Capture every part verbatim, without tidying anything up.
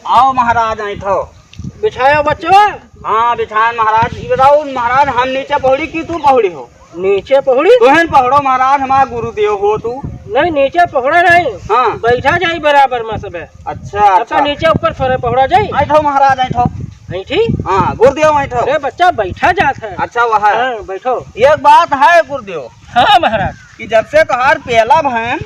आओ महाराज, ऐठो। बिछायो बच्चो। हाँ, बिछाएन महाराज। ये बताओ महाराज, हम नीचे पहुड़ी कि तू पहुड़ी हो? नीचे पहुड़ी? तुहिन पहुड़ो महाराज, हमारा गुरुदेव हो तू। नहीं, नीचे पहुड़ा नहीं। हाँ। बैठा जाई बराबर मा सबे। अच्छा, सबका अच्छा। नीचे ऊपर थोड़े पहुड़ा जाई। ऐठो महाराज, ऐठो। ऐठी? हाँ, गुरुदेव ऐठो। अरे बच्चा, बैठा जात है। अच्छा, वह है। हाँ, बैठो। एक बात है गुरुदेव। हाँ महाराज। कि जब से तोहार पेला भएन,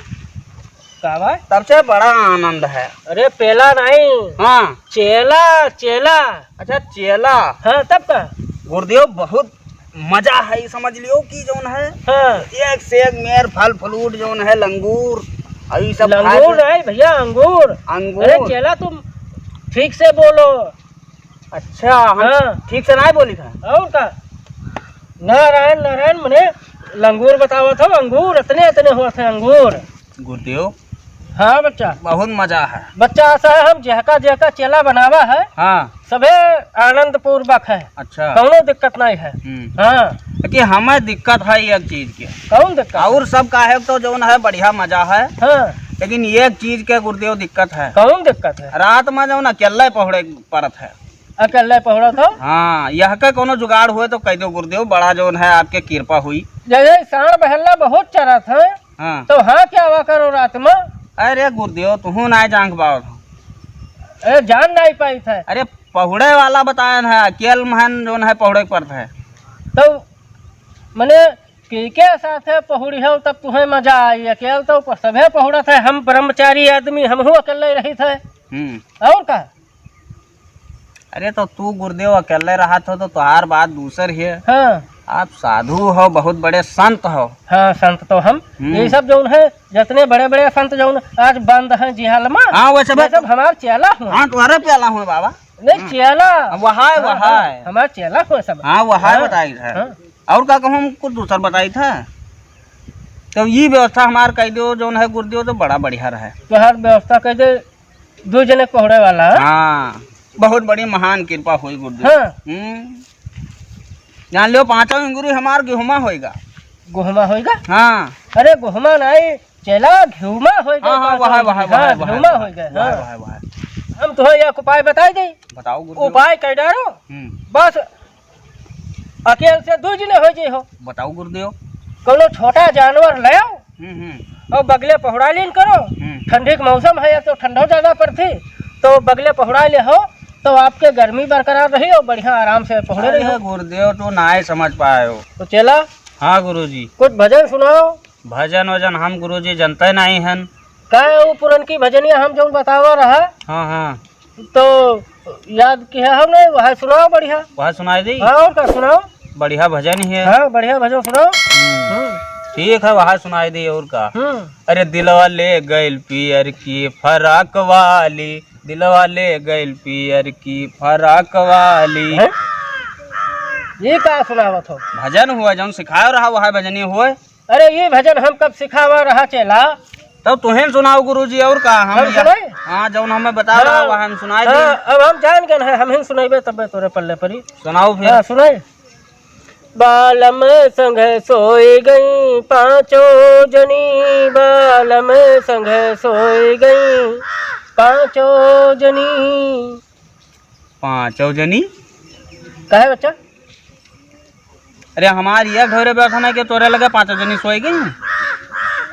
का बा? तब से बड़ा आनंद है। अरे पेला नहीं। हाँ। चेला, चेला। अच्छा, चेला। हाँ, तब का? गुरुदेव, बहुत मजा है, ई समझ लियो कि जौन है, हाँ। एक से एक मेर फल फ्रूट जौन है, लंगूर, और ई सब खाए लंगूर थे। नहीं भैया, अंगूर। अंगूर। अरे चेला, तुम ठीक से बोलो। अच्छा, हम हाँ। ठीक से नहीं बोली था। और का? नारायण, नारायण मने लंगूर बतावत हो, अंगूर, अतने, अतने होत है अंगूर। गुरुदेव। हाँ बच्चा। बहुत मजा है। बच्चा ऐसा है, हम जेहका, जेहका चेला बनावा है, हाँ। सभे आनंद पूर्वक है। अच्छा। कौनो दिक्कत नहीं है। हम्म। हाँ। कि हमें दिक्कत है एक चीज के। कौन दिक्कत? और सब काहे तो जौन है बढ़िया मजा है। हाँ। लेकिन एक चीज के गुरुदेव दिक्कत है। कौन दिक्कत है? रात में जौन अकेले पहुड़े परत है। अकेले पहुड़त हो? हाँ, यहके कौनो जुगाड़ होए तो कह दो गुरुदेव, बड़ा जौन है आपके कृपा हुई। जैसे सांड़ बहल्ला बहुत चरत है, हाँ। तो हाँ क्या हुआ करो रात में? अरे गुरुदेव, तुहू ना जांग पावत हो। अरे जान नहीं पाई थे। अरे पहुड़े वाला बतायन है, अकेल महन जौन है पहुड़े के परत है। तो मने के के साथे पहुड़ी हो तब तुहें मजा आई, अकेल तो प-, सभे पहुड़त है, हम ब्रह्मचारी आदमी, हमहू अकेले रहित है। हम्म। और का? अरे तो तू गुरुदेव अकेले रहत हो तो तोहार बात दूसर है। हाँ। आप साधु हो, बहुत बड़े संत हो। हाँ, संत तो हम। हम्म। ये सब जौन है, जितने बड़े बड़े संत जौन आज बंद हैं जेहल में, हाँ, वो सब ये सब हमार चेला हुए। हाँ, तुम्हारे चेला हुए बाबा। नहीं, हम्म। चेला। वहाय, हाँ, वहाय। हाँ, हमार चेला हुए सब। हाँ, वहाय हाँ, बताई है। हाँ। और का कहूँ, हम कुछ दूसर बताई था। तो ये व्यवस्था हमार कह दो, जौन है गुरुदेव, तो बड़ा बढ़िया रहे। तोहार व्यवस्था कह दे, दो जने पहुड़े वाला। हाँ, बहुत बड़ी महान कृपा हुई गुरुदेव। हाँ। हम्म। जान लो, पाँचों अंगुरी हमार गेहुमा होएगा। गोहमा होएगा? हाँ। अरे गोहमा नहीं, चेला घिउमा होएगा, हाँ, हाँ, पाँचों वहाँ, अंगुरी। वहाँ, हाँ, वहाँ, घिउमा वहाँ, होएगा, वहाँ, हाँ। वहाँ, वहाँ। हम तो एक उपाय बताई दे। बताओ गुरुदेव। उपाय कर डारो। हम्म। बस अकेल से दो जने हो जे हो। बताओ गुरुदेव। कोनो छोटा जानवर ले आओ हम्म, हम्म। और बगले पहुड़ा लीन करो। हम्म। ठंडी के मौसम है, तो ठंडो ज्यादा पड़ती, तो बगले पहुड़ा ले हो, तो आपके गर्मी बरकरार रही और बढ़िया आराम से पहुड़े रही अरे हो। गुरुदेव, तो ना ही समझ पाए हो। तो चेला, हाँ गुरुजी। कुछ भजन सुनाओ। भजन वजन हम गुरुजी जनते नहीं हन। का वो पुरनकी भजनिया हम जौन बतावा रहा? हाँ, हाँ। तो याद किया हो नहीं, वह सुनाओ बढ़िया। वह सुनाई दी? हाँ, और का सुनाओ? बढ़िया भजन ही है। हाँ, बढ़िया भजन सुनाओ। हम्म। हम्म। ठीक है, वह सुनाई दी और का। हम्म। अरे दिलवा ले गइल पियर की फराक वाली, दिलवा ले गइल पियर की फराक वाली। हैं? ये का सुनावत हो? भजन हुआ, जौन सिखायो रहा, वह भजनी हुआ। अरे, ये भजन हम कब सिखावा रहा चेला? तब तुहें सुनाओ गुरुजी, और का? हम हम या-, सुनाई? हाँ, जौन हमें बता रहा, हाँ। वह हम सुनाई दी। हाँ, अब हम जान गए हैं, हम ही सुनाइबे, तब तोरे पल्ले परी। सुनाओ फिर। हाँ, सुनाई। बालम संग सोई गई पाँचों जनी, बालम संग सोई गई पाँचों जनी। पाँचों जनी? काहे बच्चा? अरे हमार ये ढोरे बैठा ना कि तोरे लगे पाँचों जनी सोई गई?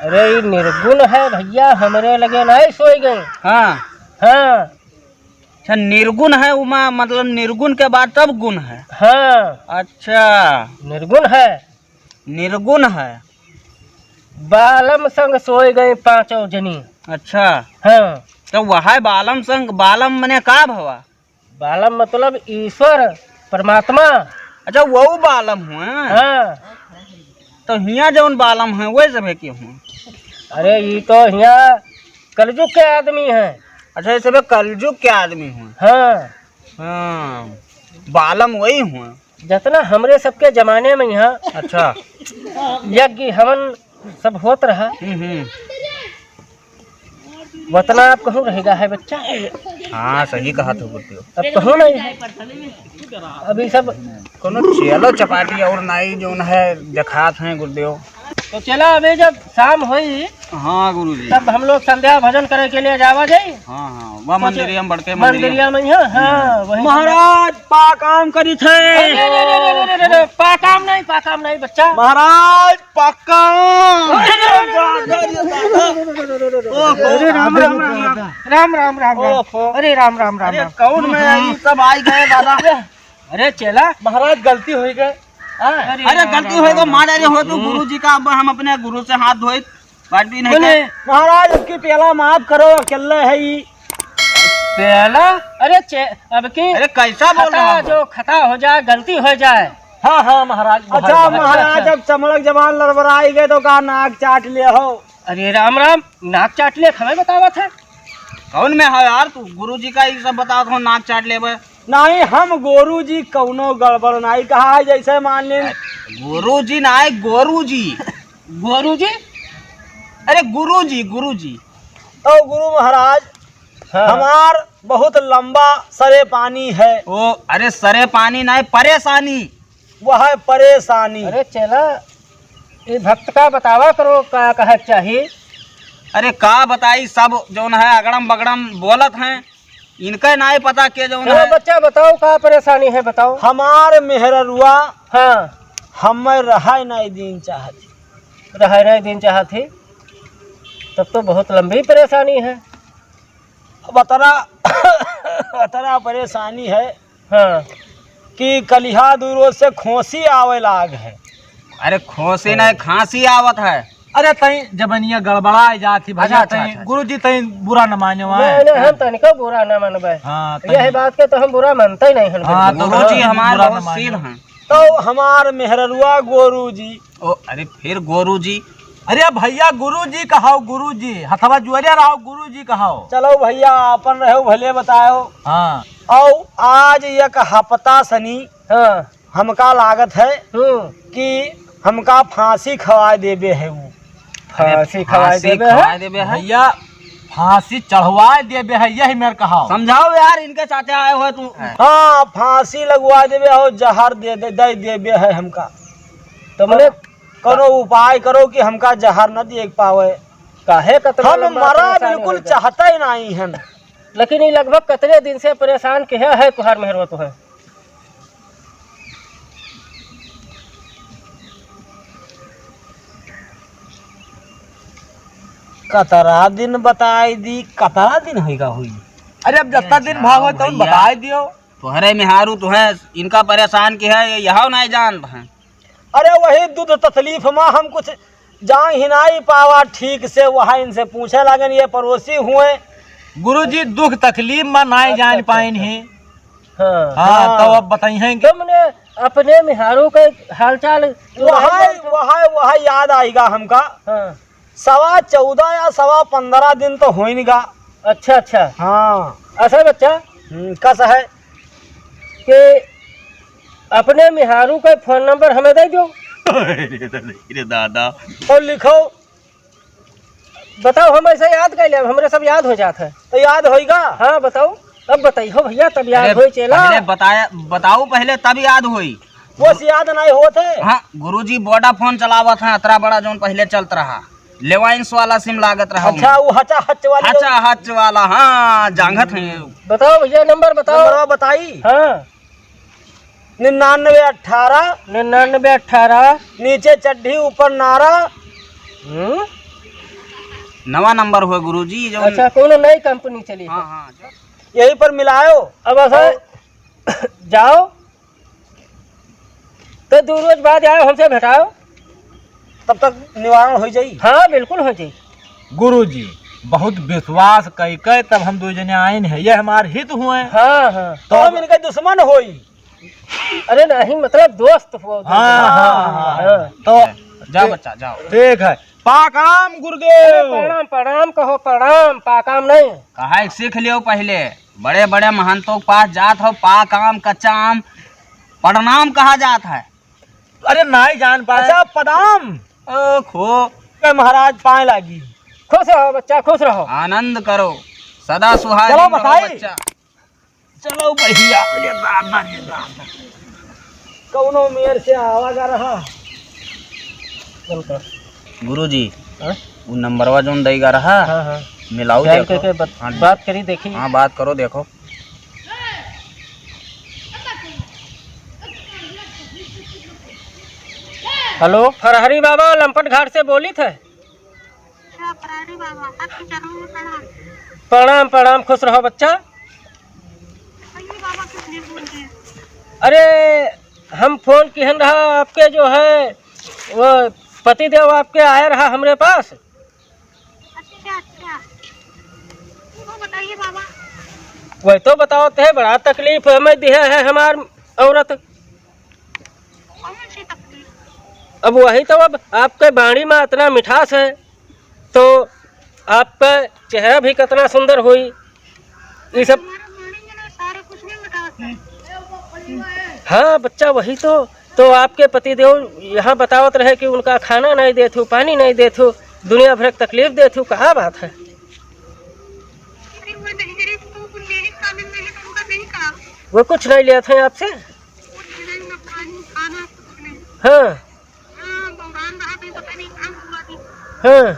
अरे ये निर्गुण है भैया, हमरे लगे नहीं सोई गई। हाँ। हाँ। अच्छा, निर्गुण है उमा, मतलब निर्गुण के बाद तब गुण है। हाँ। अच्छा। निर्गुण है। निर्गुण है। बालम संग सोई गई पाँचों जनी। अच्छा। हाँ। तो वह बालम संग, बालम मने का भवा? बालम मतलब ईश्वर, परमात्मा। अच्छा, वहू बालम हुए? हाँ। तो हियाँ जौन बालम है, वही सभे के हुए? अरे, ये तो हियाँ कलजुग के आदमी हैं। अच्छा, ये सभे कलजुग के आदमी हुए? हाँ। हाँ, बालम वही हुए। जितना हमरे सबके जमाने में यहाँ अच्छा। यज्ञ हवन सब होत रहा। हम्म, हम्म। वतना अब कहूँ रहेगा है बच्चा? हाँ, सही कहा तू गुरुदेव। अब कहूँ नहीं है। अभी सब कोनो चेलो चपाटी और नाई जौन है देखात हैं गुरुदेव। तो चला, अबे जब शाम होई, हाँ गुरुजी। तब हम लोग संध्या भजन करे के लिए जावा जाई। हाँ, हाँ, वह तो मंदिरिया में बड़के मंदिरिया। मंदिरिया में ही, हाँ, हम्म। वही महाराज, पाकाम करी थे। अरे, अरे, अरे, पाकाम नहीं, पाकाम नहीं, बच्चा। महाराज, पाकाम। अरे, अरे, राम, राम, राम, राम। राम, राम, राम, राम। ओहो। अरे, राम, राम, राम, अरे, राम। कौन में आई, सब आई गए दादा। अरे, चेला। महाराज, गलती हो गए। हाँ। अरे, अरे, राम, गलती राम, हो गए, राम, मार डाले हो तो हम्म। गुरुजी का, अब हम अपने गुरु से हाथ धोए। बात भी नहीं बोले। क्या? महाराज, अब की पेला माफ करो, अकेले है ई। पेला? अरे चे-, अब की अरे, कैसा बोल खता रहा हो? जो खता हो जाए, गलती हो जाए। हाँ, हाँ, महाराज, अच्छा, महाराज। महाराज, अच्छा। अब चमड़क जबान लड़बड़ाई गए तो का नाक चाट ले हो? अरे राम राम, नाक चाट ले, हमें बतावत है। कौन में है यार तू? गुरुजी का ई सब बतावत हो, नाक चाट लेबे। नहीं, हम गुरुजी कौनो गड़बड़ नहीं कहा है, जैसे मान लें। गुरुजी ना है, गुरुजी। गुरुजी? अरे गुरुजी, गुरुजी। तो गुरु महाराज, हाँ। हमार बहुत लंबा सरे पानी है। ओ, अरे सरे पानी ना है, परेशानी। वह है परेशानी। अरे चेला, ये भक्त का बतावा करो, का कहे के चाही? अरे का बताई, सब जौन है अगड़म बगड़म बोलत हैं, इनका नाई पता के जौन चलो है। बच्चा, बताओ का परेशानी है, बताओ। हमार मेहररुआ हाँ। हमें रहाय नाई दीन चाहत ही। रहाय नाई दीन चाहत ही? तब तो बहुत लंबी परेशानी है। अब अतना, अतना परेशानी है हाँ। कि कलिहा दू रोज से खोंसी आवे लाग है। अरे खोंसी नहीं, खांसी आवत है। अरे तई जबनिया गड़बड़ाए जात ही भैया, अच्छा, अच्छा, तई अच्छा, अच्छा। गुरुजी तई बुरा न माने वाए। नहीं, नहीं, हम तनिको बुरा न मानबे। हाँ, तई यही बात के तो हम बुरा मानते ही नहीं हैं हाँ, बिल्कुल। तो गुरुजी हमारे बुरा न बहुत माने। सीध हैं। तो हमार मेहररुआ गुरुजी। ओ, अरे फिर गुरुजी। अरे भैया गुरुजी कहाओ, गुरुजी। हथवा जुअरिया रहो, गुरुजी कहाओ। चलो भैया, आपन रहो, भले बताओ। हाँ। और आज एक हफ्ता सनी हाँ। हमका लागत है हम्म। कि हमका फांसी खवाए देबे है वो। फांसी अरे, खवाए फांसी देबे है? खवाए देबे है? भैया, फांसी चढ़वाए देबे है, यही मेर कहाओ। समझाओ यार, इनके साथे आए हो तू। हाँ, फांसी लगवाए देबे हो, जहर दे, दे, दे देबे है हमका। तो मने कौनो उपाय करो कि हमका जहर न दिए के पावे। काहे कतना हम लंबा मरा परेशानी बिल्कुल हो गया? चाहते ही नहीं हैं। लेकिन ये लगभग कितने दिन से परेशान किहे है तुहार मेहरवा तुहे? कतरा दिन बताई दी, कतरा दिन होइगा हुई? अरे अब जतना दिन भाव है, तउन भैया। बताई दियो। तोहरे मेहारू तो है, इनका परेशान किहे, ये यहो नहीं जानत हैं। अरे वही दुख तकलीफ मा हम कुछ जान ही नाई पावा ठीक से, वहाँ इनसे पूछे लागन, ये पड़ोसी हुए। गुरुजी, दुख तकलीफ मा नाई अच्छा, जान अच्छा, पाइन अच्छा। ही। हाँ। हाँ, हाँ। तो अब बताई हैं कि तुमने अपने मेहारू के हालचाल तो वहाँ, नहीं जानते? वहाँ, वहाँ याद आइगा हमका। हाँ। सवा चौदह या सवा पन्द्रह दिन तो होइन गा। अच्छा, अच्छा। हाँ। अच्छा बच्चा, हम्म, कस है? कि अपने मेहारू का फोन नंबर हमें दे दो। अरे दादा, अरे दादा। और लिखो। बताओ, हम ऐसे याद कर ले, हमरे सब याद हो जात है। तो याद होइगा? हाँ, बताओ। अब बताइए हो भैया, तब याद अरे, होई चेला। पहले बताया, बताओ पहले, तब याद होई। वो से याद नहीं होत है। हाँ, गुरुजी वोडाफोन चलावत हैं, अतरा बड़ा जौन पहले चलत रहा, लेवाइंस वाला सिम लागत रहा अच्छा, उनमें। वो हचा हच वाली हचा जौन हच वाला, हाँ, जांघत हैं। बताओ भैया, नंबर बताओ। नंबरवा बताई? हाँ। निन्यानवे अठारह। निन्यानवे अठारह। नीचे चड्ढी ऊपर नारा। हम्म? नवा नंबर हुआ गुरुजी, जो अच्छा, कौनो नई कंपनी चली है। हाँ, हाँ। यही पर मिलायो। अब ऐसा और जाओ, तो दो रोज बाद आओ, हमसे भेटाओ। तब तक निवारण हो जाई। हाँ, बिल्कुल हो जाई। गुरुजी, बहुत विश्वास कई के तब हम दो जने आइन है, ये हमार हित हुए। हाँ, हाँ। तो तो हम अब इनके दुश्मन होई। अरे नहीं, मतलब दोस्त हो, दोस्त। हाँ, हाँ, हाँ। हाँ। तो जाओ बच्चा, जाओ। ठीक है। पाकाम गुरुदेव। अरे प्रणाम, प्रणाम कहो, प्रणाम, पाकाम नहीं। कहा एक सीख लियो पहले, बड़े बड़े महंतों के पास जात हो, पाक आम, कच्चा आम, प्रणाम कहा जात है। अरे नाई जान पाए। अच्छा, प्रणाम। ओहो। ए महाराज, पाए लागी। खुश रहो बच्चा, खुश रहो। आनंद करो, सदा सुहागिन चलो रहो बताई। बच्चा। चलो भैया, अरे बाबा रे बाबा। कौनो मेर से आवा जा रहा। चल कर। गुरुजी, हाँ? वो नंबरवा जौन दइगा रहा, हाँ, हाँ। मिलाऊ, डायल देखो। करके बत-, हाँ, बात करी, देखी। हाँ, बात करो, देखो। हेलो, फरहरी बाबा लंपट घाट से बोलित है। अच्छा, फरहरी बाबा, आपके चरणों में प्रणाम। प्रणाम, प्रणाम, खुश रहो बच्चा। कहिए बाबा, किस लिए फोन किए? अरे, हम फोन किहन रहा, आपके जो है, वो पतिदेव आपके आए रहा हमरे पास। अच्छा, अच्छा। वो बताइए बाबा। वही तो बतावत है, बड़ा तकलीफ हमें दिहे है हमार औरत। कौन सी तकलीफ? अब वही तो, अब आपके बाणी में इतना मिठास है, तो आपका चेहरा भी कितना सुंदर होई। ये सब हमारा बाणी में ना सारा कुछ नहीं मिठास है। हाँ बच्चा, वही तो। तो आपके पतिदेव यहाँ बतावत रहे कि उनका खाना नहीं देत हो, पानी नहीं देत हो, दुनिया भर के तकलीफ देत हो, का बात है? अरे वो नहीं, अरे तो वो लेने का दिन नहीं, तो उनका नहीं कहा। वो कुछ नहीं लेत हैं आपसे? कुछ नहीं, ना पानी, खाना, कुछ नहीं। हाँ। हाँ, बौरान रहा भी पता नहीं कहाँ घुमा दी। हाँ।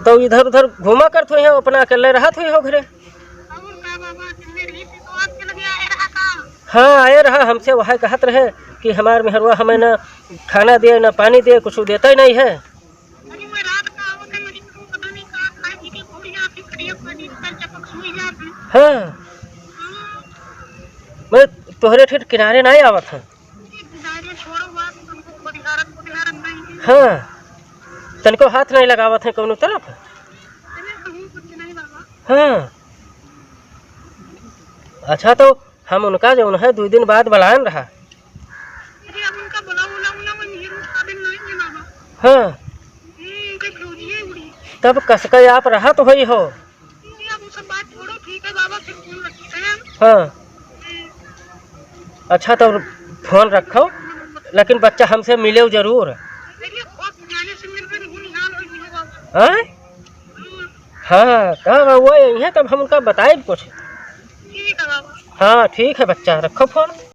तो इधर उधर घूमा करत हुई हो, अपना अकेले रहत हुई हो घरे? और का बाबा, अकेले रही थी तो आपके लगे आए रहा का? हाँ, आए रहा, हमसे वह कहत रहे कि हमार मेहरवा हमें ना खाना दे, ना पानी दे, कुछ देता ही नहीं है। अरे वो रात का आवत है, मेरी को पता नहीं कहाँ खाए पी के पूरी आँखें खड़ी अपना नींद कर चपक सोई जात है। हाँ। हाँ। मैं तोहरे ठेठ किनारे नहीं आवत है। हाँ, तनको हाथ नहीं लगावत है कौनो तरफ। हाँ, अच्छा, तो हम उनका जौन है, दुइ दिन बाद बुलाएन रहा। हाँ, तब कसके आप रहत होई हो। जी, अब वो सब बात छोड़ो, ठीक है बाबा, फिर फोन रखते हैं। हाँ। अच्छा, तो फोन रखो, लेकिन बच्चा हमसे मिले जरूर। अरे, बहुत पुराने से मिल रहे हैं, हाल हो गया बाबा। हाँ? हाँ, तब वो यही है, तब हम उनका बताए कुछ। ठीक है बाबा। हाँ, ठीक है बच्चा, रखो फोन।